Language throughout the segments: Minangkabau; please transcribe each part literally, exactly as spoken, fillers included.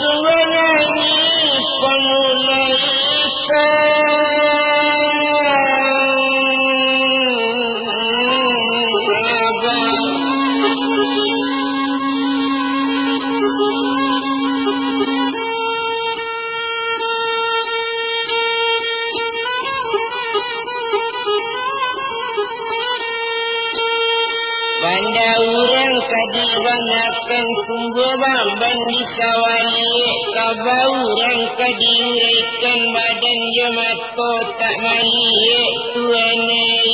Manangih pamulai tabang. Banda urang ka dibanakan, tumbuah bamban di sawaliak, kaba urang ka diuraikan, badan jo mato tak maliek, Tuan ai.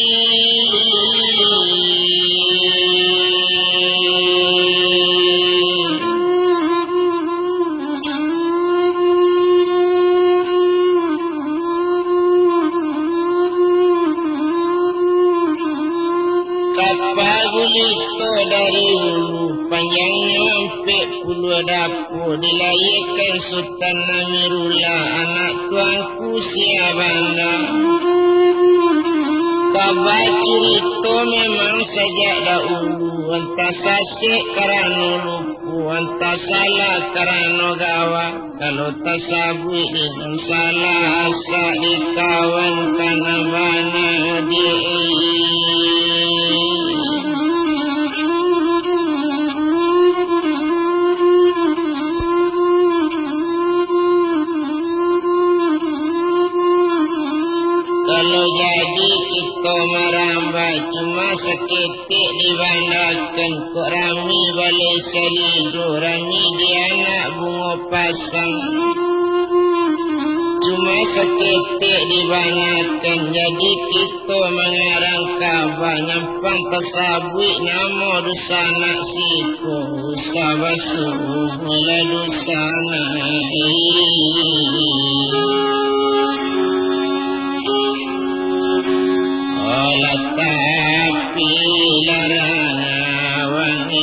Kapa gulito dari ulu, panjangnyo ampek puluah dapo, dilahiakan Sutan Amirullah, anak tuanku Syah Banda. Kaba curito memang sajak dahulu, antah sasek karano lupo, antah salah karano gawa. Kalau tasabuik dek nan salah, asak dikawan kana bana dek. Kalau jadi kito marambah, cuma saketek dibanakan, kok rami balai salido, rami di anak bungo pasang. Cuma saketek dibanakan, jadi kito mangarang kaba, nyampang tasabuik namo dunsanak siko, sabasuo lah dunsanak. Alah tapi larang awak ni.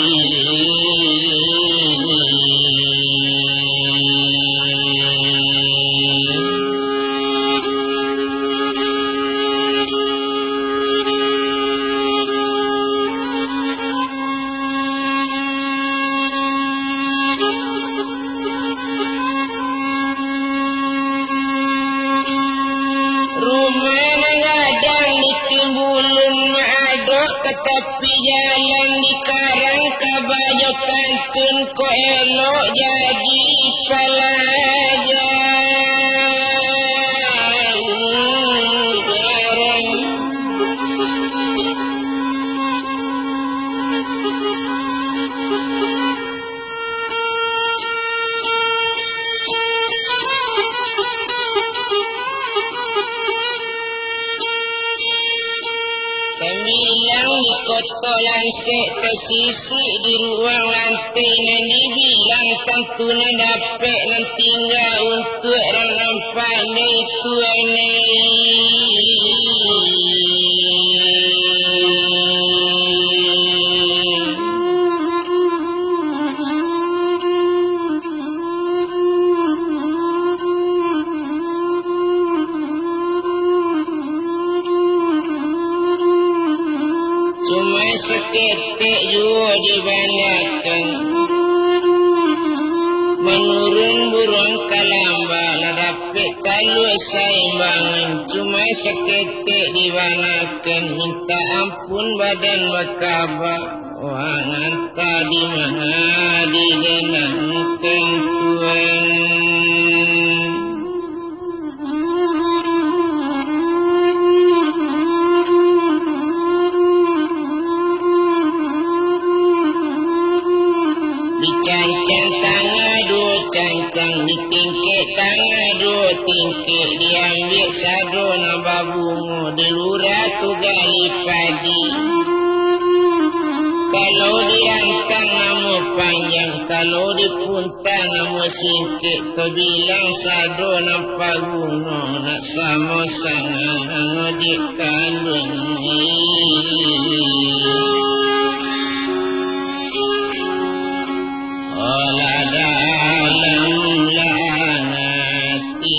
Rumah nan gadang di Timbulun, maadok ka tapi jalan, dikarang kaba jo pantun, kok elok jadi palajaran. Tambilang di Koto Lansek, tasisik di ruang lantai, nan dibilang tantu nan dapek, nan tingga untuak urang nan pandai, Tuan ai. Cuma saketek juo dibanakan, manurun buruang kalamba, lah dapek talua saimbangan. Cuma saketek dibanakan, minta ampun badan bakaba. Wah, nan tadi mah dijanangkan Tuan. Dicancang tangah duo cancang, ditingkek tangah duo tingkek, diambiak sado nan babungo, di lurah tu gali padi. Kalau dirantang namo panjang, kalau dipun- tah namo singkek, tabilang sado nan paguno, nak samo sangaik nan dikanduang. Olah dalam lah ati.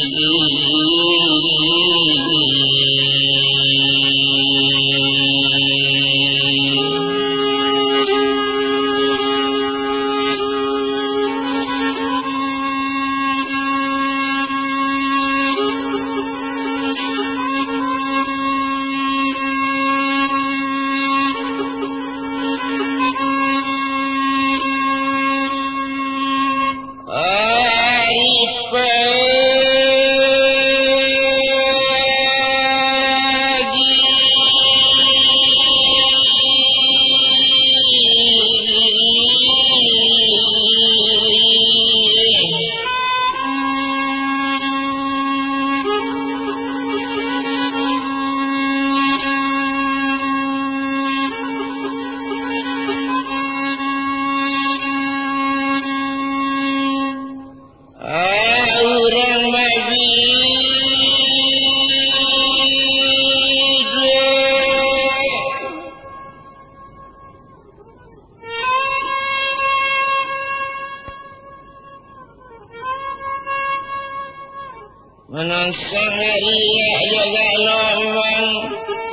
Manasang ariak jo galombang,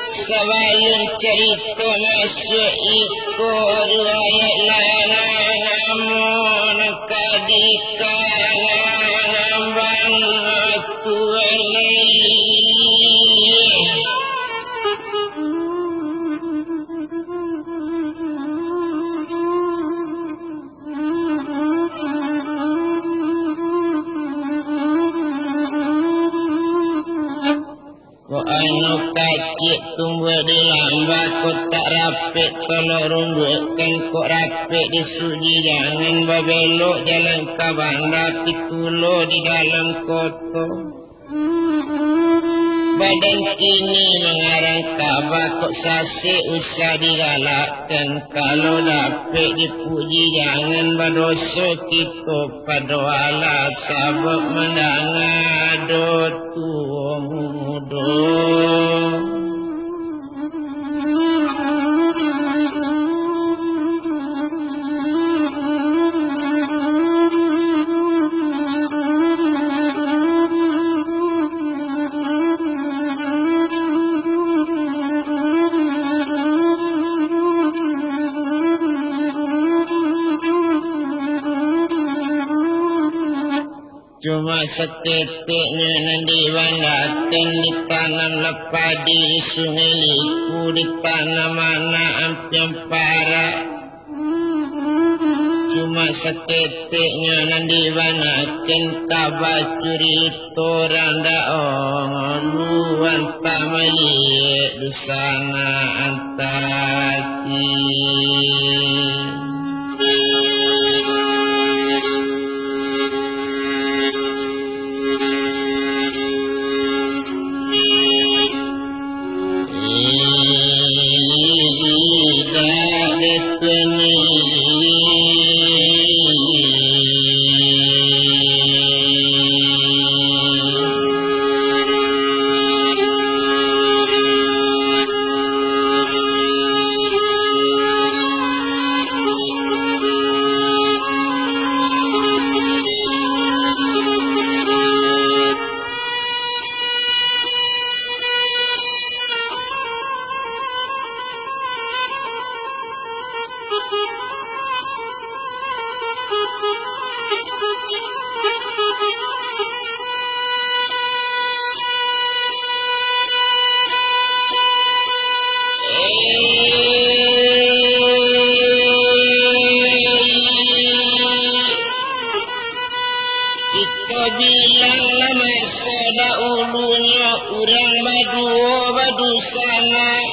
sabalun carito masuak iko riwayat, langang amun ka dikangang ambang tuan lai. Kok anu kaciak tumbuah di lamba, kok tak rapek tolong runduakkan, kok rapek di suji jangan babelok, jalan ka banda pitulo di dalam koto. Badan kini mangarang kaba, kok sasek usah digalakkan. Kalau dapek dipuji, jangan badoso kito pado Allah, sabab mandanga doh tuo mudo. Cuma saketeknyo nan dibandakan, ditanamlah padi di Sungai Liku, ditanam anak ampiang parak. Cuma saketeknyo nan dibandakan, ka bacurito urang dak ongoluan, tak maliek dusanak antaki. Kito bilang lah maso daulunyo, urang baduo badusanak.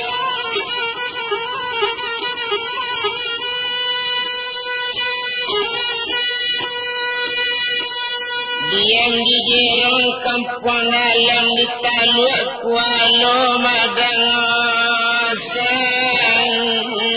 Diam di jerong kampuang dalam, di taluak kualo madang sangati.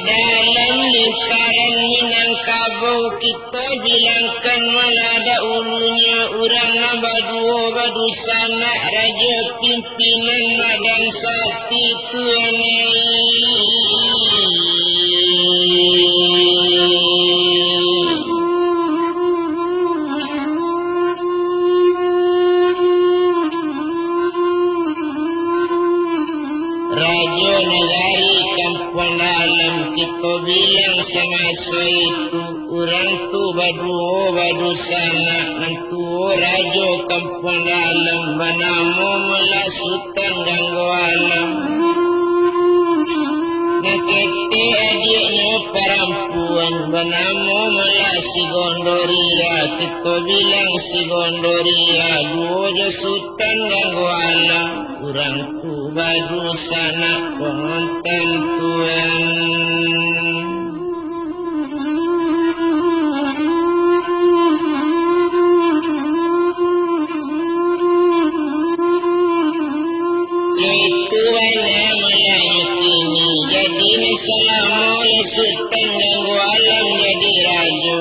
Dalam lingkaran Minangkabau, kito bilangkan, malah daulunyo urang nan baduo badusanak, rajo pimpinan madang sati. Rajo nagari Kampuang Dalam, kito bilang samaso itu, urang tu baduo badusanak, nan tuo rajo Kampuang Dalam, banamo Melah Sutan Ganggo Alam. Nan ketek adiaknyo parampuan, banamo Melah Sigondoria, kito bilang Sigondoria, duo jo Sutan Ganggo Alam, urang tu badusanak, kontan tuan. Caitu bana Sutan Ganggo Alam jadi rajo.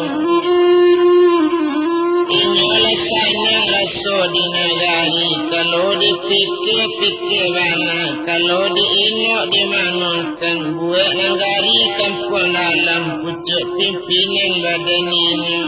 Inyo lah sanang raso di nagari. Kalau dipikia-pikia bana, kalau diinok dimanokan, buek nagari kampuang dalam, pucuak pimpinan badan inyo.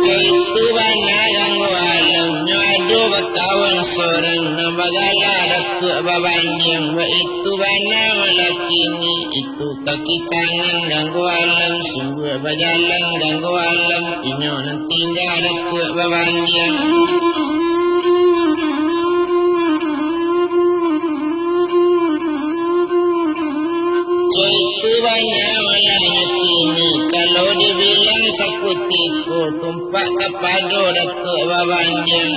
Caitu bana Ganggo Alam, nyo ado bakawan sorang, nan bagala Datuak Babandiang, baitu bana malakini. Itu kaki tangan Ganggo Alam, sungguah bajalan Ganggo Alam, inyo nan tingga Datuak Babandiang. Caitu bana malah nyo kini, kalau dibilang sakutiko, tumpak kapado Datuak Babandiang.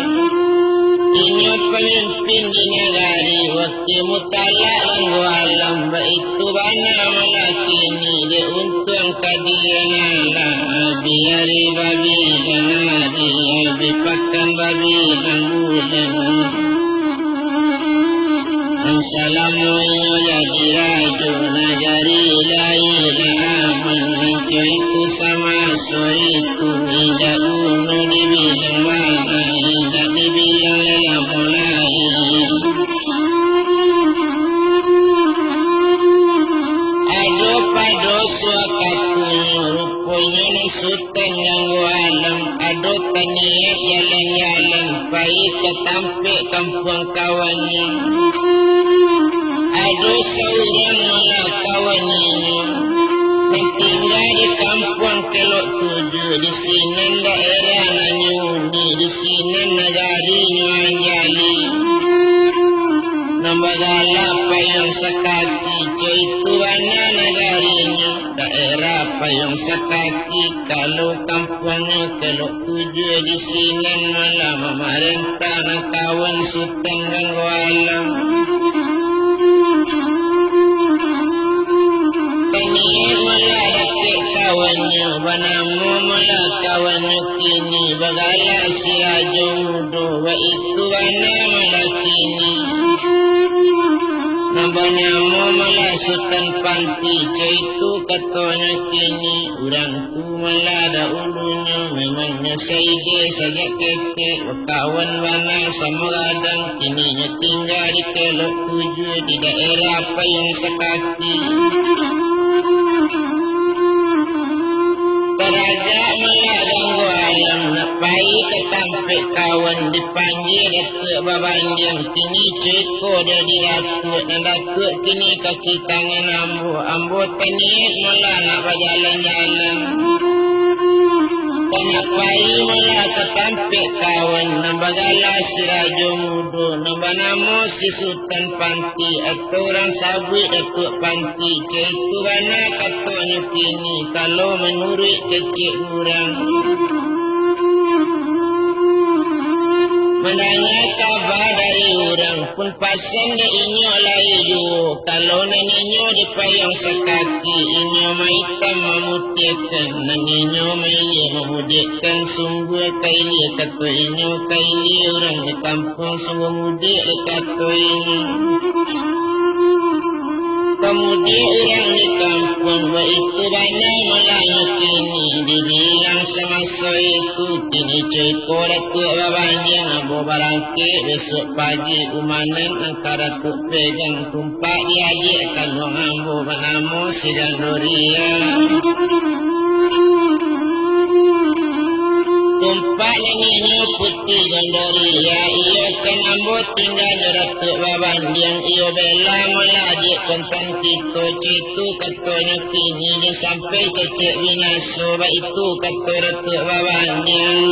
Inyo pamimpin di nagari, wakil mutalak Ganggo Alam, baitu bana malah kini, dek untuang ka dianala, abih ari babilang ari, abih pakan babilang bulan. Nan salamo inyo jadi rajo, nagari lai lah aman, nan caitu samaso itu, indak bunuah dibilang bana, indak dibilang lelamo lai. Ado pado suakatunyo, ruponyo nan Sutan Ganggo Alam, ado taniat jalan-jalan, pai ka tampek kampuang kawannyo. Ado saurang malah kawan inyo, nan tingga di kampuang Kelok Tujuah, di sinan daerah nan nyo uni, di sinan nagarinyo anjali. Nan bagala Payuang Sakaki, caitu bana nagarinyo, daerah Payuang Sakaki, kalau kampuangnyo Kelok Tujuah, di sinan malah mamarentah nan kawan Sutan Ganggo Alam. Taniat malah dakek kawannyo, banamo malah kawannyo kini, bagala Si Rajo Mudo, baitu bana malah kini. Nan banamo malah Sutan Panti, caitu katonyo kini, urang tu malah dahulunyo, memangnyo saide sajak ketek, bakawan bana samo gadang, kini nyo tingga di Kelok Tujuah, di daerah Payuang Sakaki. Taragak malah Ganggo Alam, nak pai ka tampek kawan, dipanggia Datuak Babandiang, kini ceko dari Datuak, nan Datuak kini kaki tangan ambo, ambo taniat malah nak bajalan-jalan. Ka nak pai malah ka tampek kawan, nan bagala Si Rajo Mudo, nan banamo Si Sutan Panti, atau urang sabuik Datuak Panti, caitu bana katonyo kini, kalau manuruik kecek urang. Mandanga kaba dari urang, pun pasan dek inyo lai juo, kalau nan inyo di Payuang Sakaki, inyo maitam mamutiahkan, nan inyo mailia mamudekkan, sungguah kailia kato inyo, kailia urang di kampuang sungguah mudiak dek kato inyo. Pamudiak urang di kampuang, baitu bana malah nyo kini, dibilang samaso itu, kini ceko Datuak Babandiang, ambo barangkek, besok pagi umanan nan ka Datuak pegang, tumpak diadiak kaluang ambo banamo Si Gandoria. Tumpak nan inyo Puti Gandoria, iyo kan ambo tingga nyo Datuak Babandiang, iyo bela malah dek kontan kito, caitu katonyo kini, jan sampai cacek binaso, baitu kato Datuak Babandiang.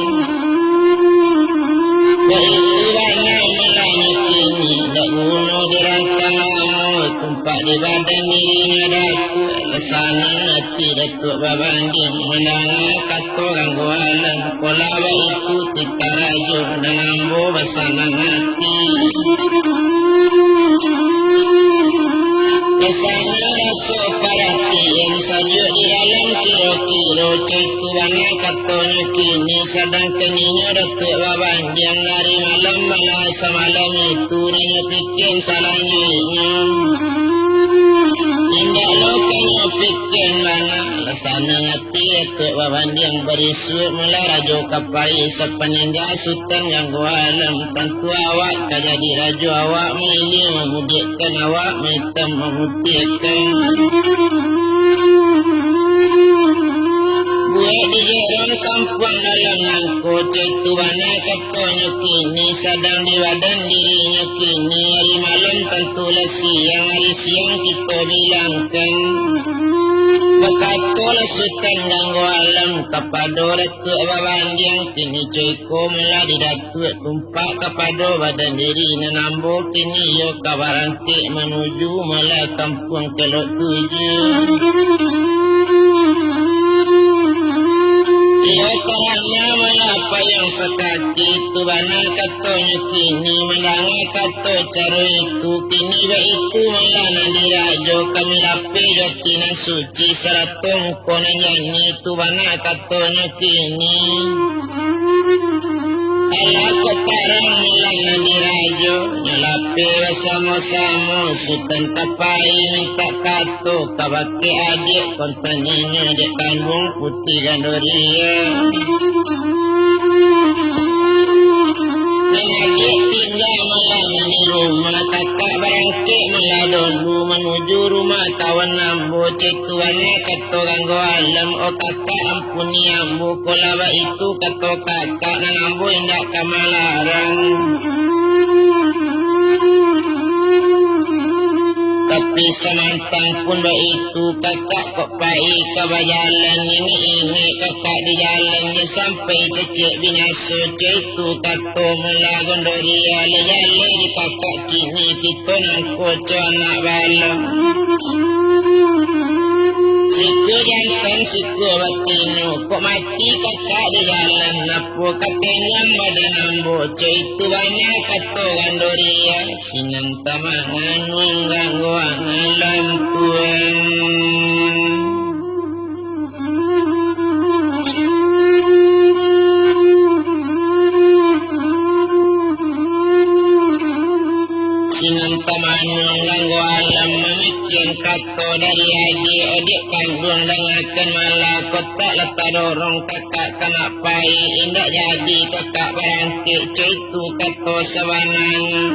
Baitu bana malah nyo kini, ndak guno dirantang lamo, tumpak di badan dirinyo Datuak, lah sanang ati Datuak Babandiang, mandanga kato Ganggo Alam, polah baitu titah rajo, nan ambo basanang ati. Basanang raso paratian, sajuak di dalam kiro-kiro, caitu bana katonyo kini, sadangkan inyo Datuak Babandiang dari malam bana samalam itu, nan nyo pikia salanjuiknyo. Indak Pikian bana, lah sanang ati Datuak Babandiang, barisuak malah rajo ka pai, sapaningga Sutan Ganggo Alam, tantu awak ka jadi rajo, awak mailia mamudiakkan, awak maitam mamutiahkan. Buek di jerong kampuang dalam nangko, caitu bana katonyo kini, sadang di badan dirinyo kini, ari malam tantulah siang, ari siang kito bilangkan. Bakatolah Sutan Ganggo Alam kapado Datuak Babandiang, kini co iko malah di Datuak tumpak kapado badan diri nan ambo, kini iyo ka barangkek manuju malah kampuang Kelok Tujuah. Iyo karano malah payuang sakaki, tu bana katonyo kini, mandanga kato caro itu, kini baitu malah nan dirajo, kami lapeh jo ati nan suci, sarato muko nan janiah, tu bana katonyo kini. Alah kok tarang malah nan dirajo, nyo lapeh basamo-samo, Sutan ka pai mintak kato, kabake adiak kontan inyo, adiak kanduang Puti Gandoria. Nan adiak tingga malah nan di rumah, kakak barangkek malah dulu manuju rumah kawan ambo, caitu bana kato Ganggo Alam, o kakak, ampuni ambo, kok lah baitu kato kakak, nan ambo indak ka malarang. Tapi samantang pun baitu, kakak kok pai ka bajalan, ingek-ingek kakak di jalan, jan sampai cacek binaso, caitu kato malah Gondoria, lah jaleh di kakak kini, kito nangko co anak bala. Sikua jantan, sikua batino, kok mati kakak di jalan, apo ka kenyang badan ambo, caitu bana kato Gandoria, sinan tamangan manggaguang alam tuan. Sinan tamanang Ganggo Alam mamikian kato dari adiak, adiak kanduang dangakan malah, kok tak lah tadorong kakak ka nak pai, indak jadi kakak barangkek, co itu kato sabananyo.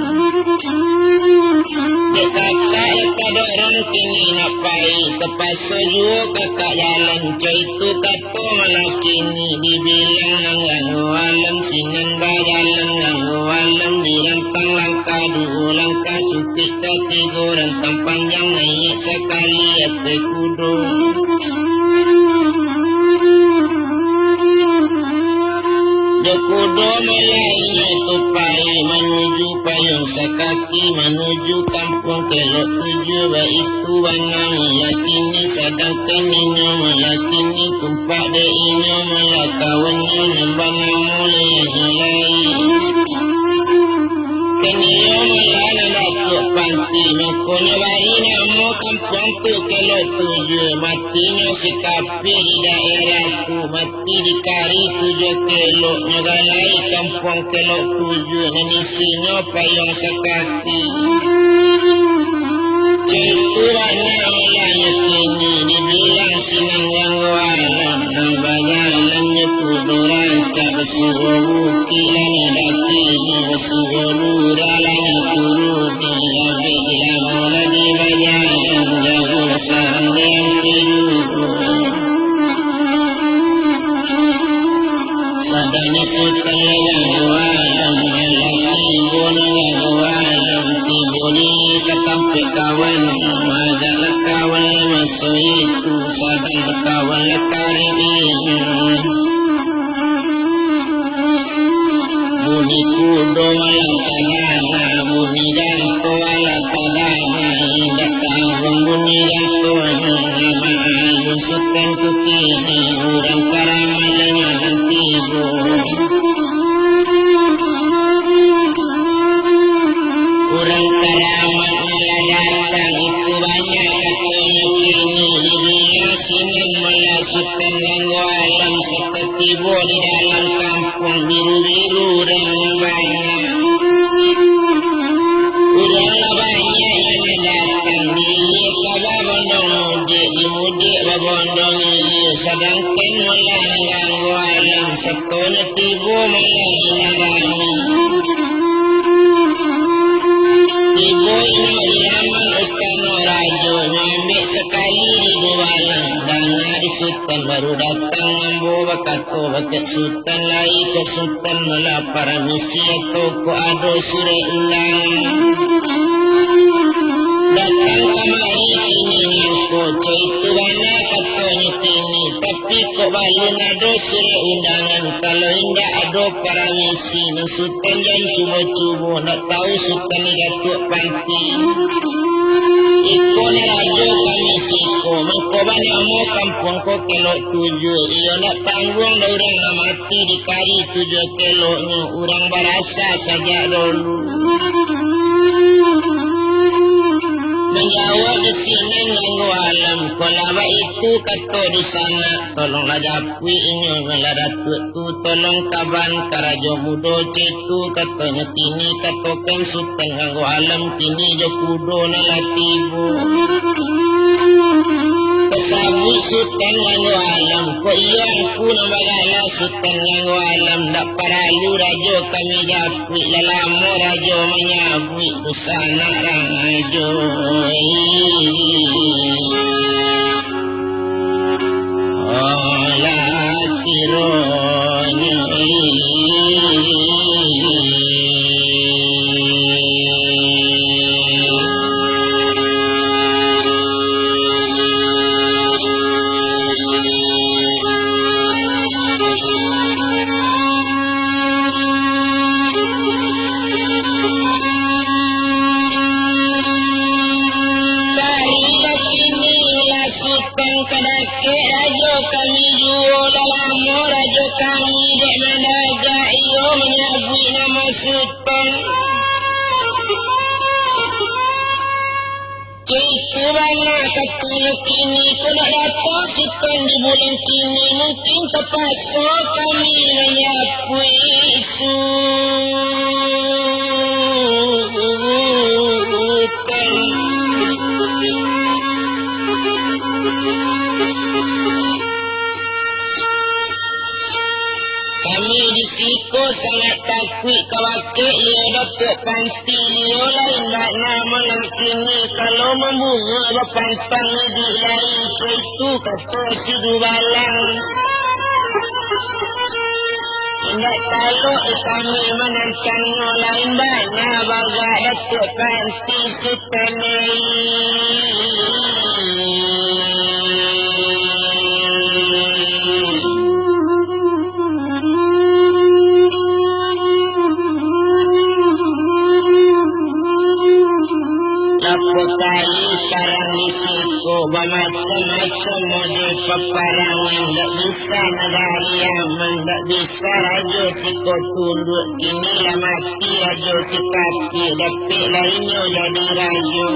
Dek kakak lah tadorong kini nak pai, tapaso juo kakak jalan, co itu kato malah kini dibilang nan Ganggo Alam sinan bajalan, Ganggo Alam dirantang langkah duo, langkah cukuik katigo, rantang panjang naiak sakali ateh kudo. Jo kudo malah inyo tu pai manuju payuang sakaki, manuju kampuang Kelok Tujuah, baitu bana malah kini, sadangkan inyo malah kini tumpak dek inyo malah kawannyo nan banamo Leh Nyo Lai. Kan iyo malah nan Datuak Panti, mangkonyo bari namo kampuang tu Kelok Tujuah. Matinyo si kapia di daerah tu, mati di kari tujuah kelok, nyo galai kampuang Kelok Tujuah, nan isinyo payuang sakaki. Caitu bana malah nyo kini, dibilang sinan Ganggo Alam, nan bajalan nyo kudo rancak, basuo bukik lah nyo daki, basuo lurah lah nyo turuni, abih lamo lah di bajalan, jauah sandang tigo. Sadang ni Sutan Ganggo Alam, laki bunuh Ganggo Alam, tibo di ka tampek kawan, adalah kawan lah maso itu, sadang kawan lah karib inyo. Bunyi kudo alah tadanga, bunyi janto alah tadanga, indak tabuang bunyi janto, Sutan baru datang, ambo bakato bakeh Sutan, lai ka Sutan malah paramisi atau kok ado surek undangan. Datang kamari kini nangko, co itu bana katonyo kini, tapi kok balun ado surek undangan, kalau indak ado paramisi, nan Sutan jan cubo-cubo, ndak tahu Sutan di Datuak Panti. Iko ni rajo kami siko, mangko banamo kampuang ko Kelok Tujuah, iyo ndak tangguang dek urang nan mati dikari tujuah keloknyo, urang barasa sajak dolu. Manjawab di sinan Ganggo Alam, kok lah baitu kato dunsanak, tolonglah japuik inyo, lah Datuak tu tolong kaban karajo mudo, co itu katonyo kini, katokan Sutan Ganggo Alam kini jo kudo nan lah tibo. Tasabuik Sutan Ganggo Alam, kok iyo angku nan bagala Sutan Ganggo Alam, ndak paralu rajo kami japuik, lah lamo rajo manyabuik dunsanak rajo. Alah kironyo. Tarilah kini lah Sutan ka dakek rajo kami juo, lah lamo rajo kami dek mandagak, iyo manyabuik namo Sutan. Co itu bana katonyo kini, kok ndak datang Sutan di bulan kini, mungkin tapakso kami manyapuik Sutan. Kami di siko sangaik takuik ka bakeh iyo Datuak Panti. Iyo lain bana malah kini, kalau mambungo bapantang iduik lai, co itu kato si dubalang. Indak talok di kami manantangnyo, lain bana bagak Datuak Panti Sutan ai. Lapo kali parang di siko, bamacam-macam mode paparangan, ndak bisa nagari aman, ndak bisa rajo siko tunduak, kini lah mati rajo si kapia, dapek lah inyo jadi rajo.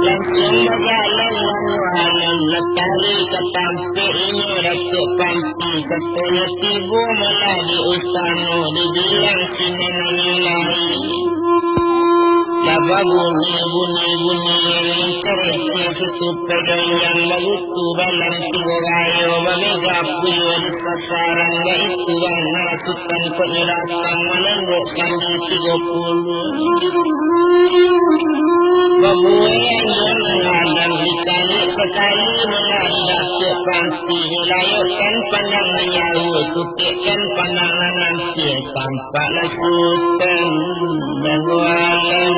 Lansuang bajalan Ganggo Alam, lah taruih ka tampek inyo Datuak Panti, satonyo tibo malah di ustano, dibilang sinan anyo lai. Lah babunyi, bunyi, bunyi, mancari-cari satu paganjang, bagutu balang tigo gayo, babega puyo di sasaran, baitu bana Sutan kok nyo datang, malenggok sandi tigo puluh. Babuai anjuang nan gadang, dicaliak sakali malah di Datuak Panti, dilayokkan pandang nan jauah, tukekkan pandang nan ampia, tampaklah Sutan Ganggo Alam.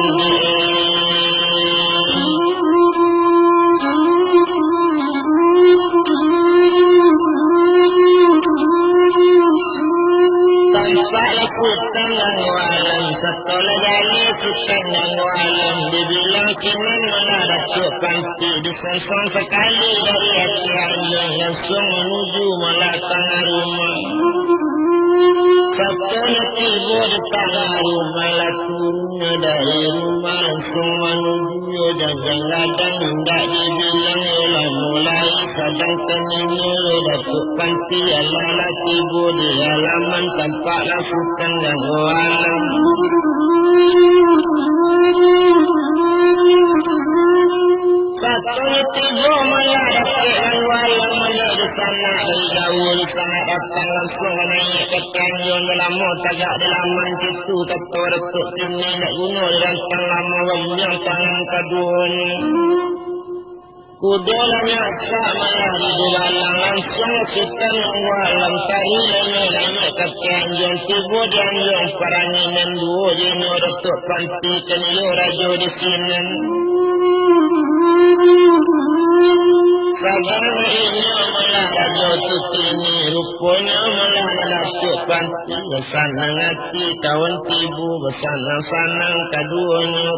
Tampaklah Sutan Ganggo Alam, satolah jaleh Sutan Ganggo Alam, dibilang sinan malah Datuak Panti, disongsong sakali dari ati anjuang, lansuang manuju malah tangah rumah. Satonyo tibo di tangah rumah, lah turunnyo dari rumah, lansuang manuju yo janjang gadang, indak dibilang yo lamo lai, sadangkan inyo yo Datuak Panti, alah lah tibo di halaman, tampaklah Sutan Ganggo Alam. Satonyo tibo malah dakek Ganggo Alam, malah dunsanak dari jauah, dunsanak datang lansuang manaiak ka tanjuang, nyo lamo tagak di laman, co itu kato Datuak Tini, ndak guno dirantang lamo, bambiang tangan kaduonyo. Kudo lah nyasak malah di dubalang, lansuang sutan nan walam tari lanyo naiak ka Tanjuang, tibo di anjuang paranginan duo jenyo Datuak Panti kan iyo rajo di sinan. Sadang inyo malah rajo tu kini, ruponyo malah Datuak Panti basanang ati kawan tibo, basanang-sanang kaduonyo.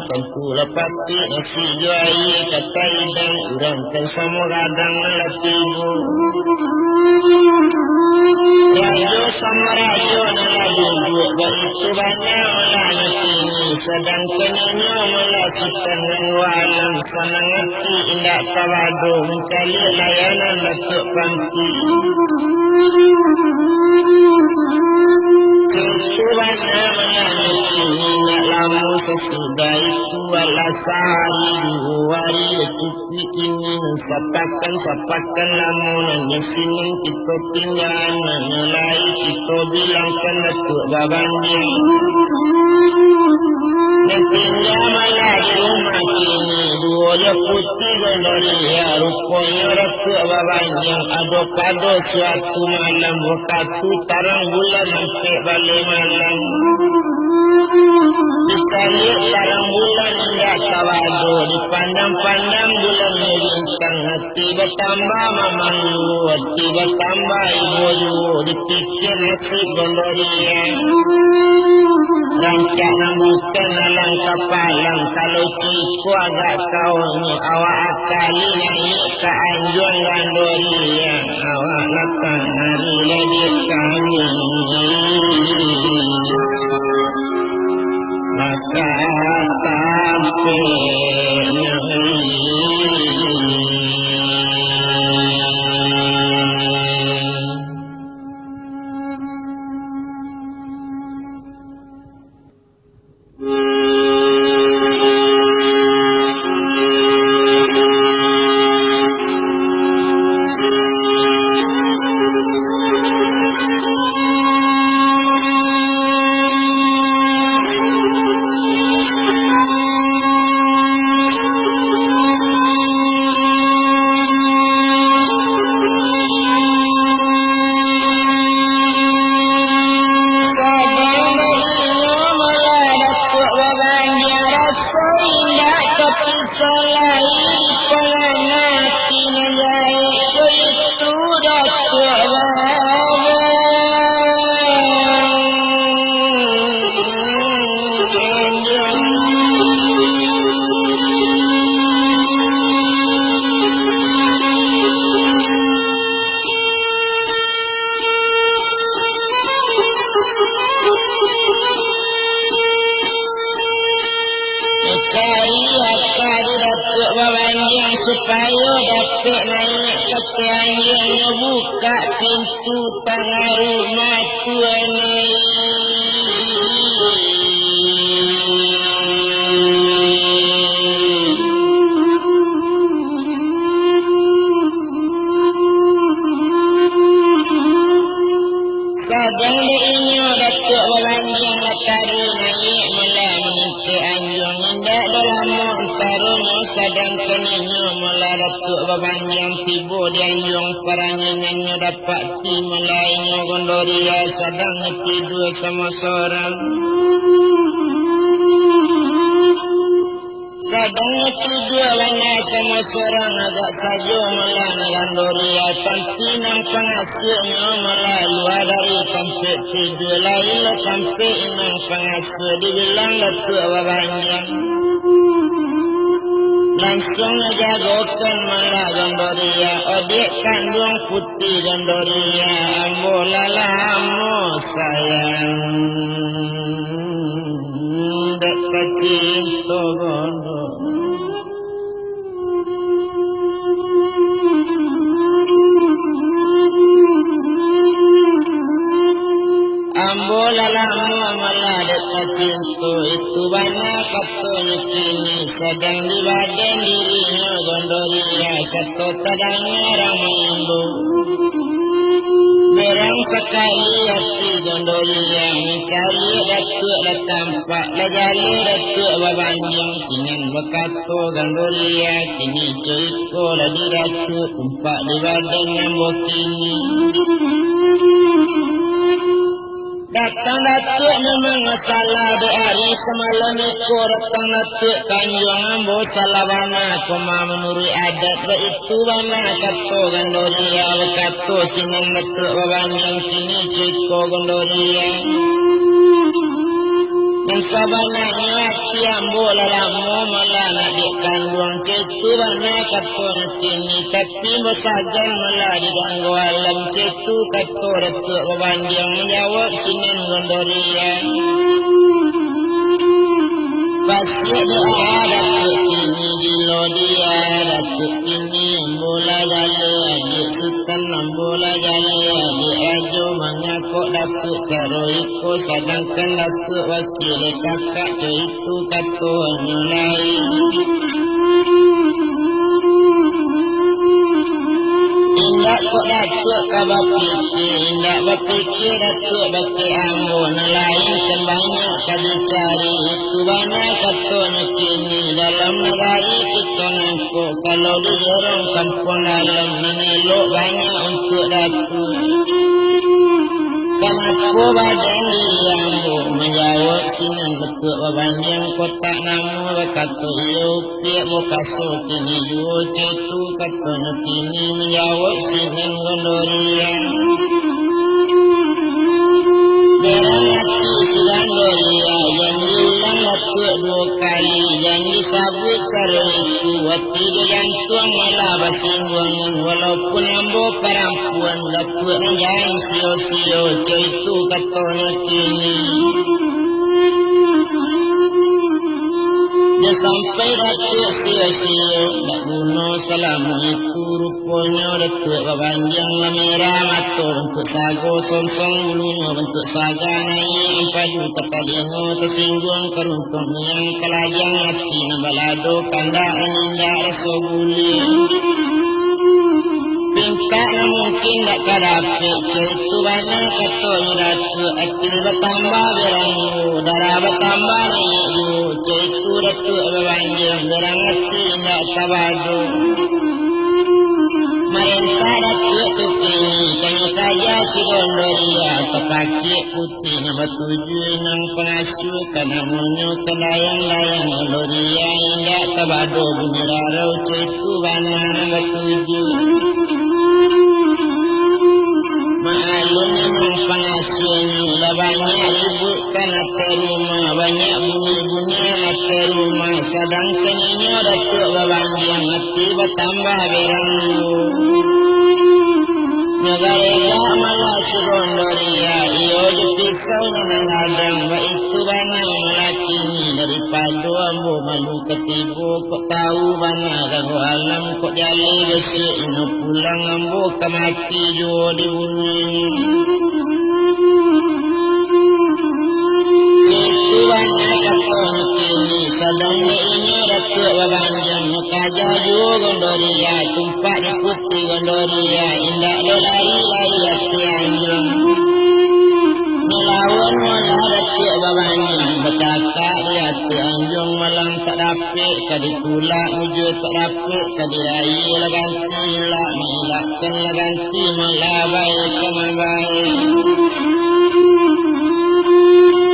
Lah patik nasi jo aia ka taidang, urang kan samo gadang nan lah tibo. Rajo samo rajo nan lah duduak, baitu bana malah nan kini. Sadangkan inyo malah sutan nan walam, sanang ati indak tabado, mancaliak layanan Datuak Panti. Itu bana malah nan kini, indak lamo sasudah itu. Alah sahari duo hari, cukuik kini nan sapakan, sapakan lamo nan di sinan kito tinggaan, nan lai kito bilangkan Datuak Babandiang. Nan tingga malah di rumah kini, duo jo Puti Gondoriah, ruponyo Datuak Babandiang ado pado suatu malam, wakatu tarang bulan ampek baleh malam. Dicaliak tarang bulan indak tabado, dipandam-pandam bulannyo bintang, ati batambah mamang juo, ati batambah ibo juo, dipikia nasib Gondoriah. Rancak nan bukan alang kapalang, kalau ciko agak kaonyo, awak akali naiak ka anjuang Gondoriah. Awak lapang ari lah di kami, maka tampeknyo. Sadang inyo malah Datuak Babandiang, raso indak tapisah lai, di pangana ati nan jahek, jo itu Datuak Babandiang. Cari aka di Datuak Babandiang, supayo dapek naiak ka ateh anjuang, nyo bukak pintu tangah rumah tuan ai. Sadang dek inyo Datuak Babandiang lah tari naiak, malah maningkek anjuang. Indak doh lamo antaronyo, sadangkan inyo malah Datuak Babandiang tibo di anjuang paranginan, nyo dapati malah inyo Gondoriah sadang tidua samo sorang. Sadang tidua bana samo sorang, agak sajo malah Gondoriah, tapi nan pangasuaknyo malah lua dari tampek tidua, lain lo tampek inang pangasuak, dibilang Datuak Babandiang. Lansuang dijagokan malah Gondoriah, odiak kanduang Puti Gondoriah, ambo lah lamo sayang. Dek tacinto gondo. Ambo lah lamo malah dek tacinto, itu bana katonyo kini, sadang di badan dirinyo Gondoriah, sato tadanga urang maimbau. Berang sakali ati Gondoriah, mancaliak Datuak tampak lah jaleh Datuak babandiang. Sinan bakato Gondoriah, kini co iko lah di Datuak, tumpak di badan ambo kini. Datang Datuak memang salah, dek ari samalam iko datang Datuak, tanjuang ambo salah bana, koma manuruik adat baitu bana kato Gondoriah, bakato sinan Datuak babandiang, kini co iko Gondoriah. Nan sabananyo ati ambo lah lamo malah nak dek kanduang, co itu bana katonyo kini, tapi ambo sagan malah diganggu alam, co itu kato Datuak babandiang, manjawab sinan Gondoriah. Pasiak doa Datuak kini, gilo dia Datuak kini, ambo lah jaleh, adiak sutan ambo lah jaleh, adiak rajo mangakok Datuak, caro iko sadangkan Datuak wakil kakak, co itu katonyo lai. Indak kok Datuak ka bapikia, indak bapikia Datuak bakeh ambo, nan lain kan banyak ka dicari. Itu bana katonyo kini, dalam nagari kito nangko, kalau di jorong kampuang dalam, nan elok banyak untuak Datuak. Kanako badan diri ambo, manjawab sinan Datuak babandiang, kotak namo bakato iyo. Piak mukaso kini juo, co itu katonyo kini, manjawab sinan Gondoriah. Berang ati si Gondoriah, jan diulang Datuak duo kali, jan disabuik caro itu, ati jo jantuang malah basingguangan, walaupun ambo parampuan, Datuak nan jan sio-sio, co itu katonyo kini. Jan sampai Datuak sio-sio, ndak guno salamo itu. Ruponyo Datuak babandiang lah merah mato, bantuak sago sonsong bulunyo, bantuak saga naiak ampadu ka talingo, tasingguang karuntuang niang, kalajang ati nan balado, kandak nan indak raso buliah. Pintak nan mungkin ndak ka dapek, co itu bana katonyo Datuak, ati batambah beranggu, darah batambah naiak juo, co itu Datuak babandiang, berang ati indak tabado. Marentah Datuak tu kini, kanyo kaja si Gondoriah, tapakiak putiah nan batuju inang pangasuah, ka namonyo kan dayang-dayang Gondoriah, indak tabado bunyi rarau, co itu bana nan batuju. Maalun inang pangasuahnyo lah banyak ribuik kan ateh rumah, banyak bunyi-bunyian ateh rumah, sadangkan inyo Datuak babandiang, ati batambah beranggu. Nyo garegak malah si Gondoriah, iyo jo pisaunyo nan gadang, baitu bana malah kini, daripado ambo malu katibo, kok tau bana ganggu alam, kok jaleh bisuak inyo pulang, ambo ka mati juo dibunuahnyo. Caitu bana katonyo kini, sadang dek inyo Datuak babandiang, nyo kaja juo Gondoriah, tumpak di putiah Gondoriah, indak doh lari-lari ati anjuang. Nyo lawan malah Datuak babandiang, bacakak di ati anjuang, malang tak dapek ka ditulak, mujua tak dapek ka diraih, lah ganti ilak mailakkan, lah ganti malah baik ka mabaik.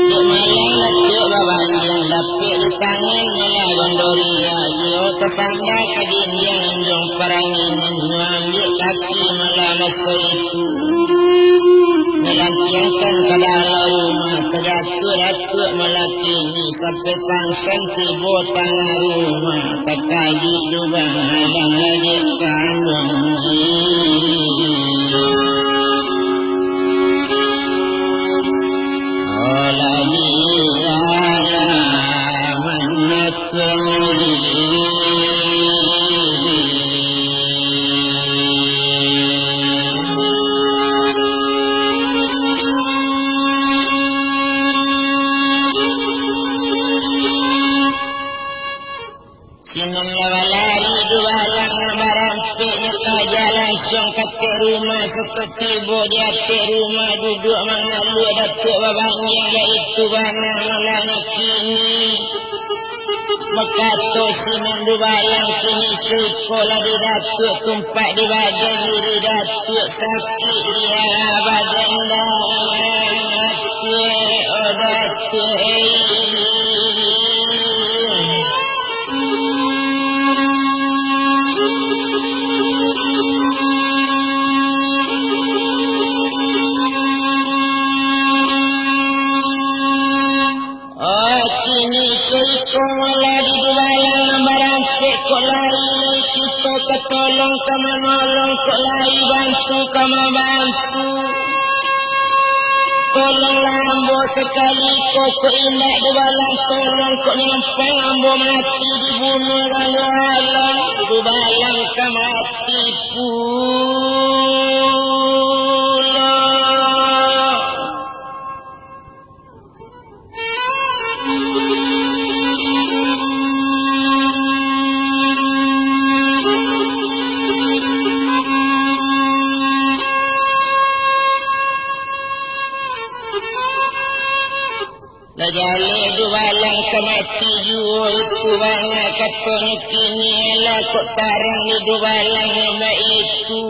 Dek malang Datuak babandiang, dapek di tangan malah Gondoriah, iyo tasanda ka dindiang anjuang paranginan, nyo ambiak kaki malah maso itu. Nyo lantiangkan ka dalam rumah, tajatuah Datuak malah kini, sampai pangsan tibo tangah rumah, takajuik lubang alang lagi kanduang. Olah di alam anak. Sinan lah balari dubalang, barampeknyo kaja langsuang ka ateh rumah, satibo di ateh rumah, duduak mangaluah Datuak babandiang, baitu bana malah nyo kini. Bakato sinan dubalang, kini co iko lah di Datuak, tumpak di badan diri Datuak, sakik di badan Datuak, oh Datuak. Oh, kini co iko lah di dubalang nan barangkek, kok lai kito ka tolong ka manolong, kok lai bantu ka mambantu. Tolonglah ambo sakali ko, kok indak dubalang tolong, kok nyampang ambo mati dibunuah ganggu alam, dubalang ka mati pulo. Lah jaleh dubalang ka mati juo, itu bana katonyo kini, alah kok tarang di dubalang nan baitu.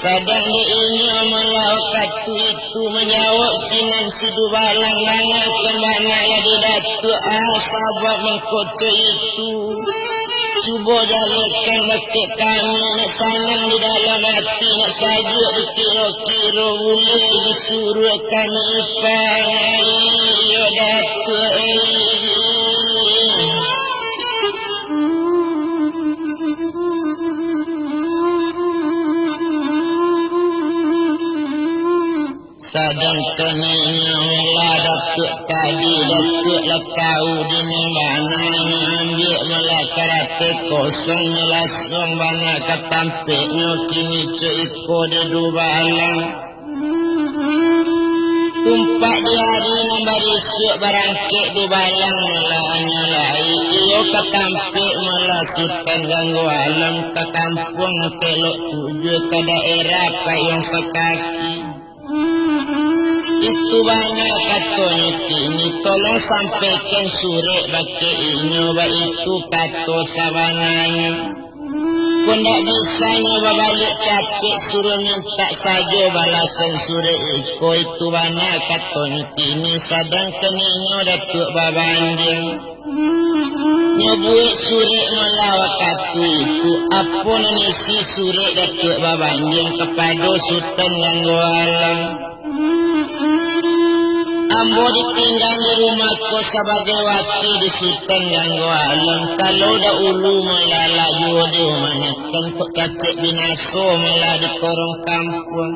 Sadang dek inyo malah wakatu itu manjawab sinan si dubalang, dangakan bana lah di Datuak, ah, sabab mangko co itu. Cubo jalehkan bakeh kami, nak sanang di dalam ati, nak sajuak di kiro-kiro, buliah disuruah kami pangai, yo Datuak, eh. Sadangkan inyo lah Datuak tadi, Datuak lah tau di nan bana nyo ambiak, malah karate kosong nyo lasuang bana ka tampeknyo, kini co iko di dubalang. Tumpak di ari nan barisuak barangkek dubalang, malah nyo lai iyo ka tampek, malah Sutan Ganggo Alam ka kampuang Telok Tujuah ka daerah Payuang Sakaki. Itu bana katonyo kini, tolong sampaikan surek bakeh inyo, baitu kato sabananyo. Kok ndak bisa nyo babaliak capek, suruah mintak sajo balasan surek iko, itu bana katonyo kini, sadangkan inyo Datuak babandiang. Nyo buek surek malah wakatu itu, apo nan isi surek Datuak babandiang kapado Sutan Ganggo Alam. Ambo ditinggang di rumah ko sabagai wakil di Sutan Ganggo Alam. Kalau dahulu malah lah juo diumanakan, kok cacek binaso malah di korong kampuang.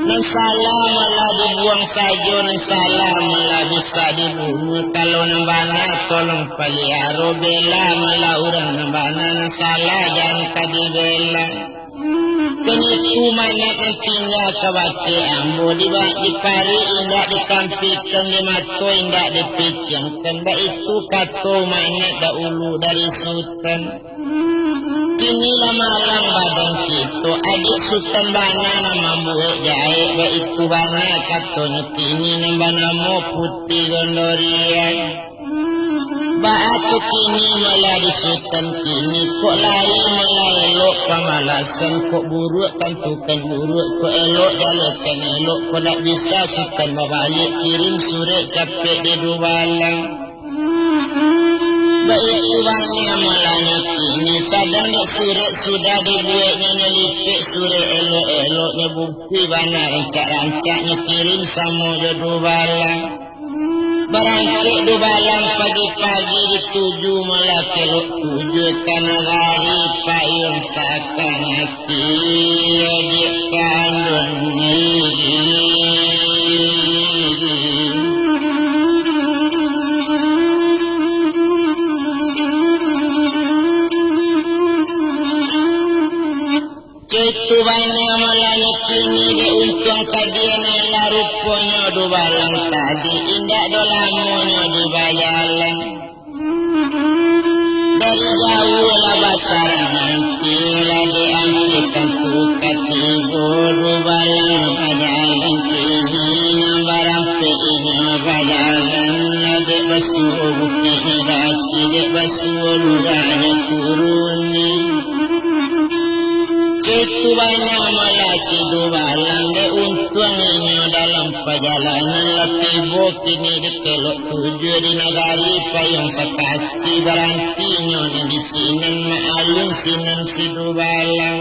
Nan salah malah dibuang sajo, nan salah malah bisa dibunuah. Kalau nan bana tolong paliaro, bela malah urang nan bana, nan salah jan ka dibela. Kan itu manat nan tingga ka bakeh ambo, di ba-, di paruik indak dikampikan, di mato indak dipiciangkan, baitu kato manat dahulu dari Sutan. Kini lah malang badan kito, adiak Sutan bana nan mambuek jahek, baitu bana katonyo kini nan banamo Putih Gondorian. Baa tu kini malah di Sutan kini, kok lai malah elok pamalasan, kok buruak tantukan buruak, kok elok jalehkan elok, kok ndak bisa Sutan babaliak, kirim surek capek di dubalang. Baitu bana malah nyo kini, sadang dek surek sudah dibueknyo, nyo lipek surek elok-elok, nyo bungkuih bana rancak-rancak, nyo kirim samo jo dubalang. Barangkek dubalang pagi-pagi, dituju malah Telok Tujuah ka nagari Payuang Sakaki. Iyo, diak kanduang. Caitu bana malah nyo kini, dek untuang tadi nan lah ruponyo dubalang tadi, indak doh lamonyo di bajalan. Dari jauah lah basarang ampia, lah diampia tantukan Basuo luranyo turun. Caitu bana malah si Dubalang, dek untuang inyo dalam pajalanan lah tibo kini di kelok tujuah di nagari Payuang Sakati, barantinyo nan di sinan, maalun sinan si Dubalang.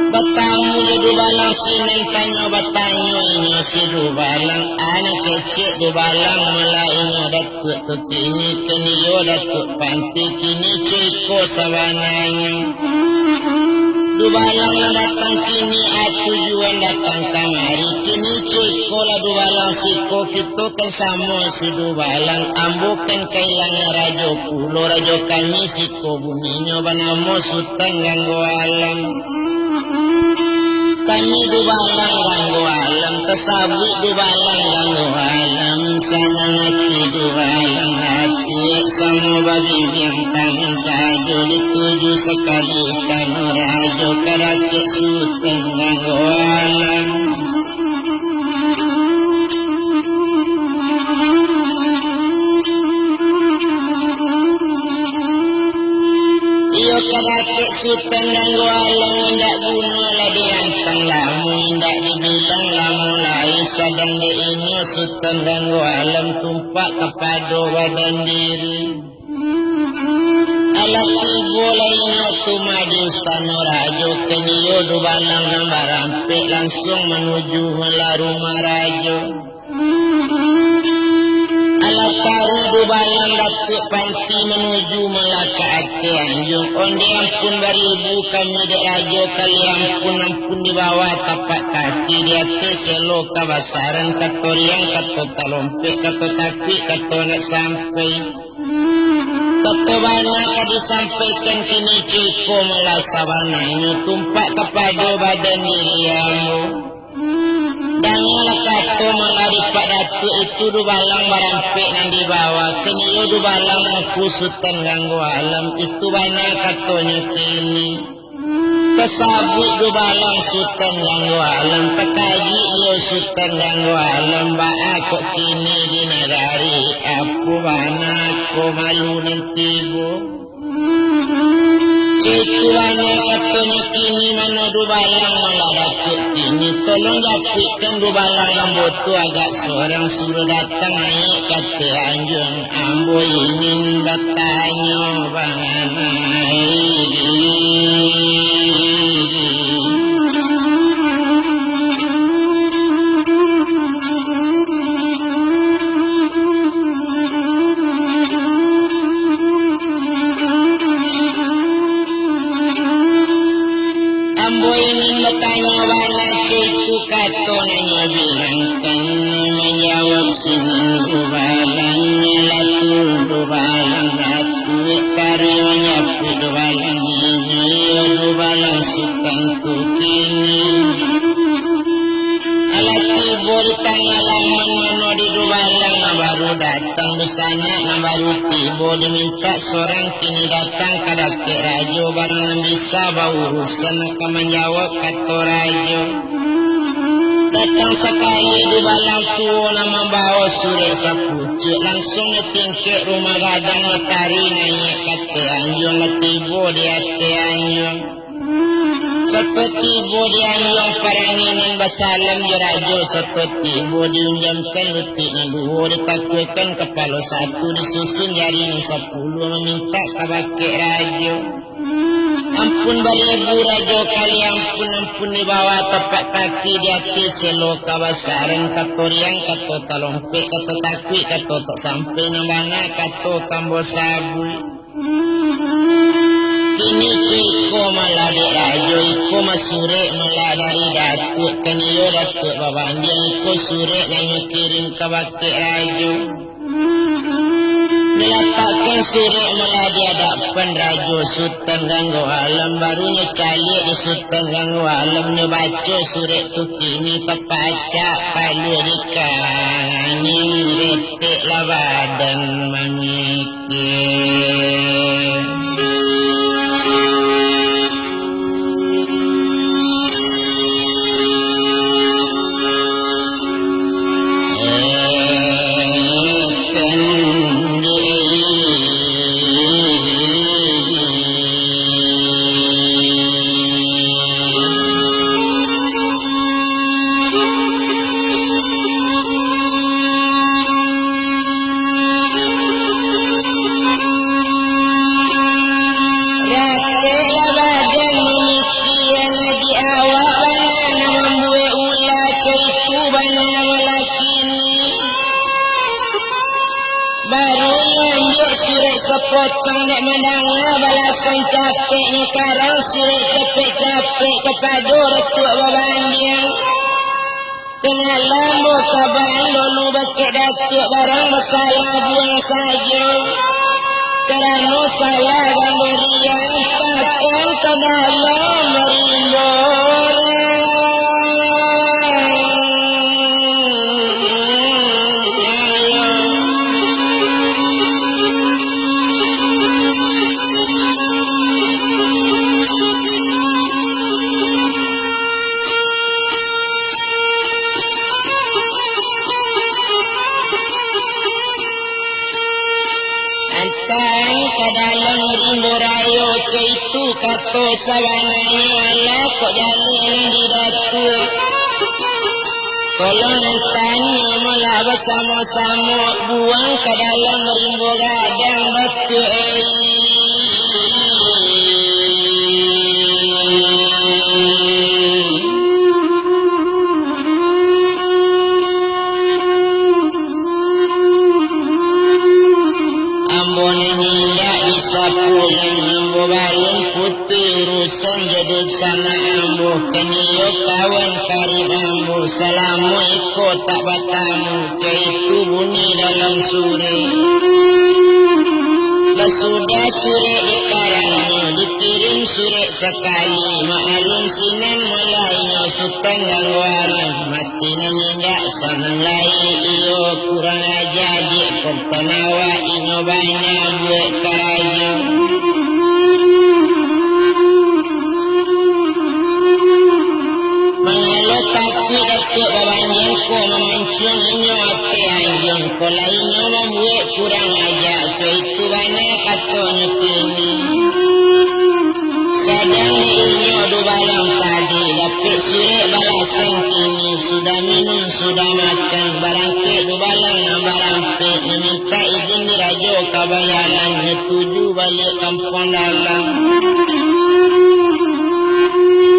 Batamu jo Dubalang sinan, tanyo batanyo inyo si Dubalang, anak kecek Dubalang malah inyo Datuak tu kini, kini iyo Datuak Panti, kini co iko sabananyo. Dubalang nan datang kini, a tujuan datang kamari, kini co iko lah Dubalang siko, kito kan samo si Dubalang, ambo kan kailangan rajo pulo, rajo kami siko buninyo banamo Sutan Ganggo Alam. Kami Dubalang Ganggo Alam, tasabuik Dubalang Ganggo Alam, sanang ati Dubalang ati, samo babimbiang tangan sajo, dituju sakali istano rajo, ka dakek Sutan Ganggo Alam. Iyo ka dakek Sutan Ganggo Alam, indak guno lah dirantang lamo, indak dibilang lamo lai, sadang dek inyo Sutan Ganggo Alam tumpak kapado badan diri. Alah tibo lah inyo tu mah di istano rajo, kan iyo Dubalang nan barampek, lansuang manuju malah rumah rajo. Alah taruih Dubalang Datuak Panti manuju malah ka ateh anjuang. Onde ampun baribu kami dek rajo, kali ampun-ampun di bawah tapak kaki, di ateh selo kabasaran, kato riang, kato talompek, kato takuik, kato nak sampai. Kato bana ka disampaikan kini co iko malah sabananyo, tumpak kapado badan diri ambo. Dangalah kato malah di Pak Datuak itu, Dubalang barampek nan di bawah, kan iyo Dubalang Angku Sutan Ganggo Alam, itu bana katonyo kini. Tasabuik Dubalang Sutan Ganggo Alam, takajuik iyo Sutan Ganggo Alam, baa kok kini di nagari, apo bana ko malu nan tibo. Caitu bana katonyo kini, mano Dubalang malah Datuak kini, tolong japuikkan Dubalang ambo tu agak sorang, suruah datang naiak ka ateh anjuang. Ambo ingin batanyo banganai diri. Ambo ingin batanyo bana, caitu kato nan nyo bilangkan, manjawab sinan Dubalang, lah tu Dubalang Datuak, taruih manjapuik Dubalang inyo, iyo Dubalang Sutan tu kini. Alah tibo di tangah laman, mano di Dubalang nan baru datang, dunsanak nan baru tibo, dimintak sorang kini datang ka dakek rajo, barang nan bisa baurusan, nan ka manjawab kato rajo. Datang sakali Dubalang tuo nan mambawo surek sapucuak, lansuang nyo tingkek rumah gadang, lah taruih naiak ka ateh anjuang, lah tibo di ateh anjuang. Sato tibo di anjuang, parangi nan basalam jo rajo, sato tibo diunjamkan lutuik nan duo, ditakuakan kapalo satu, disusun jari nan sapuluah, mamintak ka bakeh rajo. Ampun baribu rajo, kali ampun-ampun di bawah tapak kaki, di ateh selo kabasaran, kato riang, kato talompek, kato takuik, kato tak sampai, nan bana kato ka ambo sabuik. Kini co iko malah dek rajo, iko mah surek malah dari Datuak, kan iyo Datuak babandiang, iko surek nan nyo kirim ka bakeh rajo. Dilatakkan surek malah di adapan rajo, Sutan Ganggo Alam, baru nyo caliak di Sutan Ganggo Alam, nyo baco surek tu kini, tapacak paluah di kangin, retek lah badan mamik. Surek sapotong dek mandanga balasan capeknyo karang, surek capek-capek kapado Datuak Babandiang. Kena lamo ka bandolu bakeh Datuak, barang basalah buang sajo. Karano salah gandorian takkan ka dalam rimbo. Antaan ka dalam rimbo rayo, co itu kato sabananyo, alah kok jaleh nan di Datuak. Tolong antaan nyo malah basamo-samo, buang ka dalam rimbo gadang Datuak, eh. Ambo nan indak bisa pulang, ambo balun putuih urusan jo dunsanak ambo, kan iyo kawan karib ambo, salamo iko tak batamu. Caitu bunyi dalam surek. Lah sudah surek dikarangnyo, dikirim surek sakali, maklum sinan mulai nyo Sutan Gangguaran. Mati nan indak sanang lai iyo, kurang aja dek kontan awak, inyo bana buek karajo. Mangalo takuik Datuak Babandiang ko mamancuang inyo ateh anjuang ko, lah inyo mambuek kurang aja, co itu bana katonyo kini. Sadang dek inyo dubalang tadi, dapek surek balasan kini, sudah minum, sudah makan, barangkek dubalang nan barampek, mamintak izin di rajo ka bajalan, nyo tuju baliak kampuang dalam.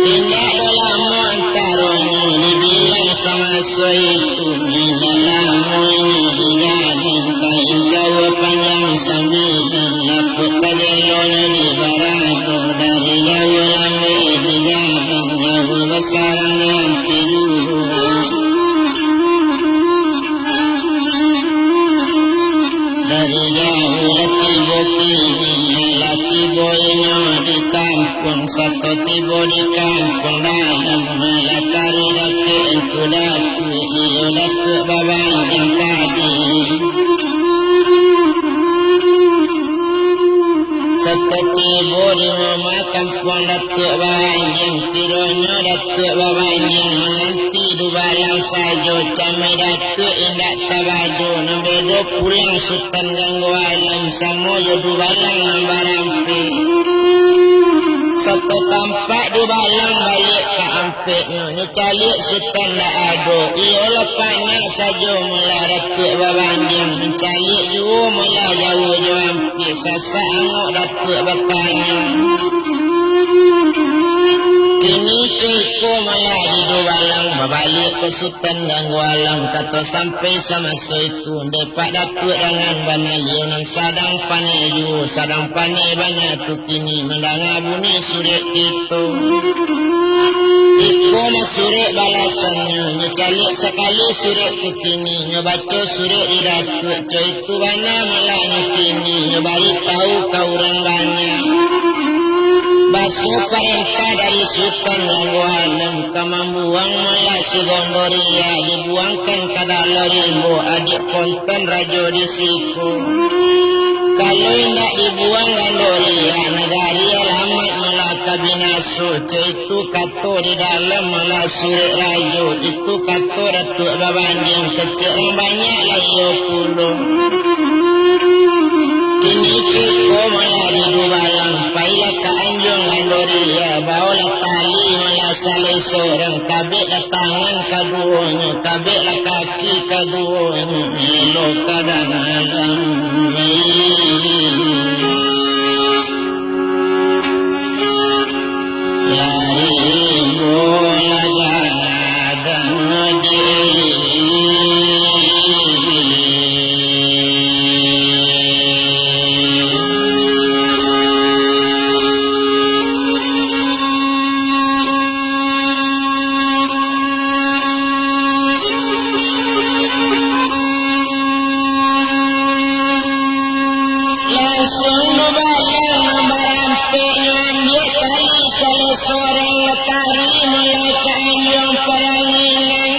Indak doh lamo antaronyo dibilang samaso itu, indak lamo inyo digadang, kain jauah panjang sambilan, lapuk tajelonyo di barado, dari jauah lambek digadang, jauah basarang di anti dulu. Dari jauah lah tibo kini, lah tibo inyo di kampuang, sato tibo di kampuang dalam, lah tari dakek Angku Datuak, iyo Datuak Babandiang tadi. Sato tibo di rumah kampuang Datuak Babandiang, kironyo Datuak Babandiang mananti dubalang sajo, cameh Datuak indak tabado, nan bedo pulang Sutan Ganggualang samo jo dubalang nan barampek. Sato tampak dubalang baliak ka ampeknyo, nyo caliak Sutan dak ado, iyo lah panak sajo malah Datuak Babandiang, mancaliak juo malah jauah jo ampek, sasak angok Datuak batanyo. Kini co iko malah di dubalang, babaliak ka Sutan Ganggualang, kato sampai samaso itu, dek Pak Datuak dangan bana, iyo nan sadang paneh juo, sadang paneh bana tu kini mandanga bunyi surek kito. Iko mah surek balasannyo, nyo caliak sakali surek tu kini, nyo baco surek di Datuak, co itu bana malah nyo kini, nyo bari tau ka urang banyak. Baso parentah dari Sutan Ganggualang, ka mambuang malah si Gondoriah, dibuangkan ka dalam rimbo, adiak kontan rajo di siko. Kalau indak dibuang Gondoriah, nagari alamat malah ka binaso, co itu kato di dalam malah surek rajo, itu kato Datuak Babandiang, kecek urang banyak lah iyo pulo. Kini co iko malah di dubalang, pailah ka anjuang Gondoriah, baolah tali malah salai sorang, kabeklah tangan kaduonyo, kabeklah kaki kaduonyo, elo ka dalam. Lari bola gadang di. Palang nan barampek nyo ambiak tali salah sorang, tarik malah ka anjuang paranginan.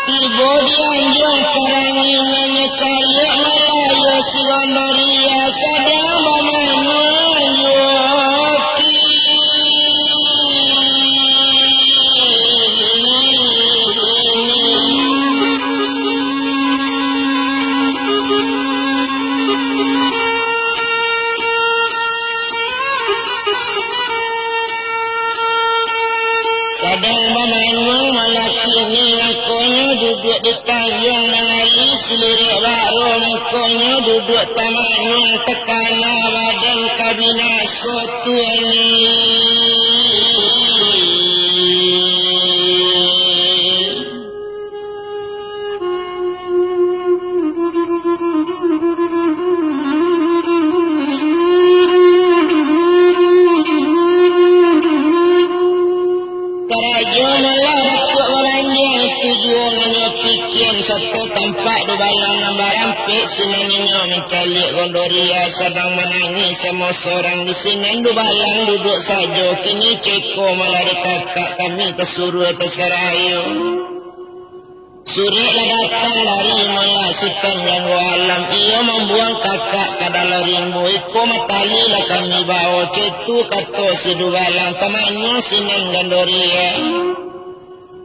Tibo di anjuang paranginan, nyo caliak malah iyo si Gondoriah sadang bamanuang jo kini. Sadang bamanuang malah kini, mangkonyo duduak di tanjuang mangali silirik baro, mangkonyo duduak tamanuang takana badan ka binaso tuan. Karajo malah Datuak Babandiang, itu juo nan nyo pikian, sato tampak dubalang nan barampek sinan inyo mancaliak Gondoriah sadang manangih samo sorang di sinan, dubalang duduak sajo, kini ceko malah dek kakak kami tasuruah tasarayo. Surek lah datang dari malah Sutan Ganggo Alam, iyo mambuang kakak ka dalam rimbo, iko matali lah kami bawo, caitu kato si dubalang, tamanyuang sinan Gondoriah.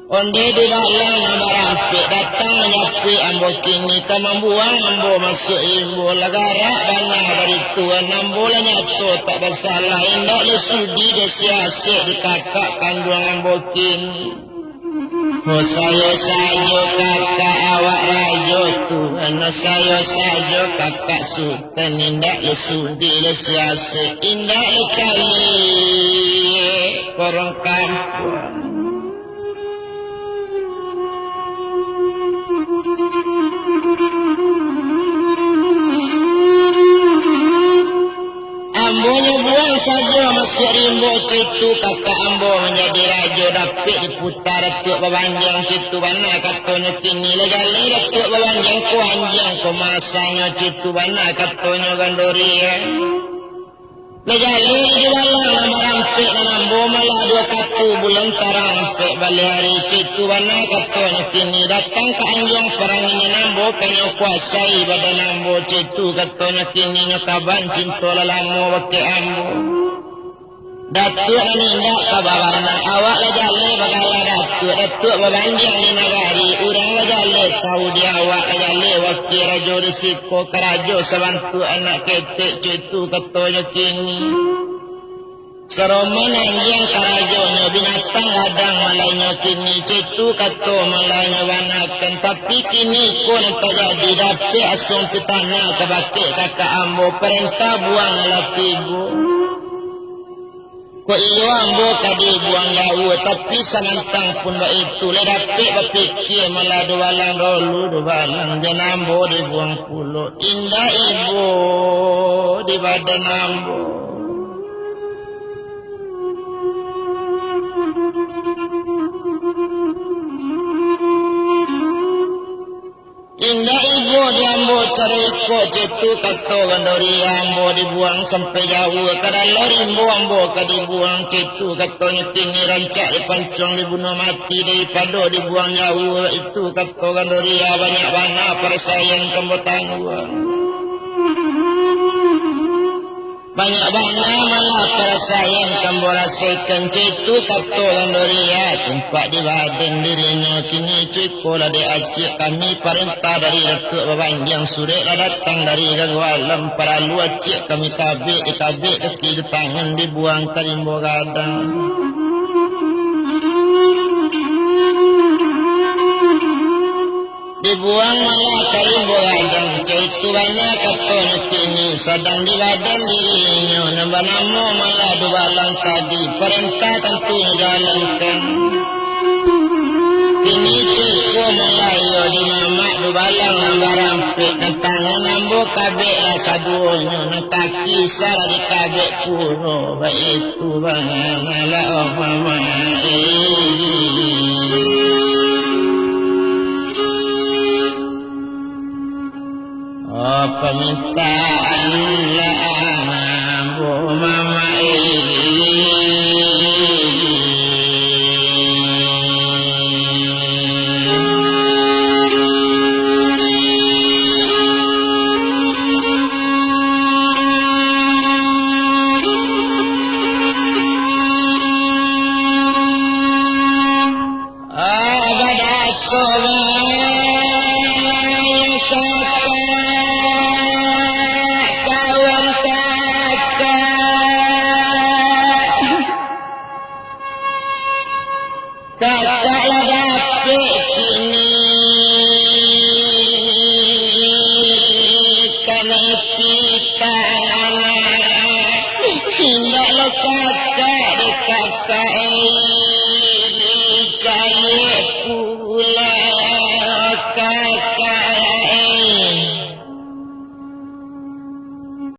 Onde dubalang nan barampek datang manyapuik ambo kini, ka mambuang ambo masuak rimbo, lah garak bana dari tuan, ambo lah nyato tak basalah, indak lah sudi dek si asek di kakak kanduang ambo kini. Oh, sayo sajo kakak awak rajo tu, ano sayo sajo kakak Sutan, indak le sudi le siasek, indak le caliak korong kampuang. Ambo nyo buang sajo masuak rimbo, caitu kakak ambo manjadi rajo, dapek diputa Datuak Babandiang, caitu bana katonyo kini, lah jaleh Datuak Babandiang ko anjiang ko masanyo, caitu bana katonyo Gondoriah. Lah jaleh di dubalang nan barampek nan ambo, malah duo katu bulan tarang ampek baleh ari, caitu bana katonyo kini, datang ka anjuang paranginan ambo, ka nyo kuasai badan ambo, caitu katonyo kini, nyo kaban cinto lah lamo bakeh ambo. Datuak nan indak ka babana, awak lah jaleh bagala Datuak, Datuak Babandiang di nagari, urang lah jaleh tau di awak, lah jaleh wakil rajo di siko, karajo sabantuak anak ketek, caitu katonyo kini. Saroman anjiang karajonyo, binatang gadang malainyo kini, caitu kato malainyo banakan. Tapi kini ko nan tajadi, dapek asuang pitana ka bakeh kakak ambo, parentah buang alah tibo. Kok iyo ambo ka dibuang jauah, tapi samantang pun baitu, lah dapek bapikia malah dubalang dulu, dubalang jan ambo dibuang pulo, indak ibo di badan ambo. Indak ibo di ambo caro iko, caitu kato Gondoriah, ambo dibuang sampai jauah ka dalam rimbo, ambo ka dibuang, caitu katonyo kini, rancak dipancuang dibunuah mati daripado dibuang jauah, itu kato Gondoriah, banyak bana parasaian ka ambo tangguang. Banyak bana malah parasaian ka ambo rasaikan, caitu kato Gondoriah, tumpak di badan dirinyo kini, ceko lah dek acik kami parentah dari Datuak Babandiang, surek lah datang dari Ganggo Alam, paralu acik kami tabek, ditabek kaki jo tangan, dibuang ka rimbo gadang. Dibuang malah ka rimbo gadang, caitu bana katonyo kini, sadang di badan dirinyo nan banamo malah dubalang tadi, parentah tantunyo jalankan. Kini ceko malah iyo dimamak dubalang nan barampek, nan tangan ambo kabek lah kaduonyo, nan kaki usah lah dikabek pulo, baitu bana lah, oh mamak, eh. Pamintaan lah ambo mamaik. Ah, badaso bae kakak, kawan kakak. Kakak lah dapek kini, kanai pitang anak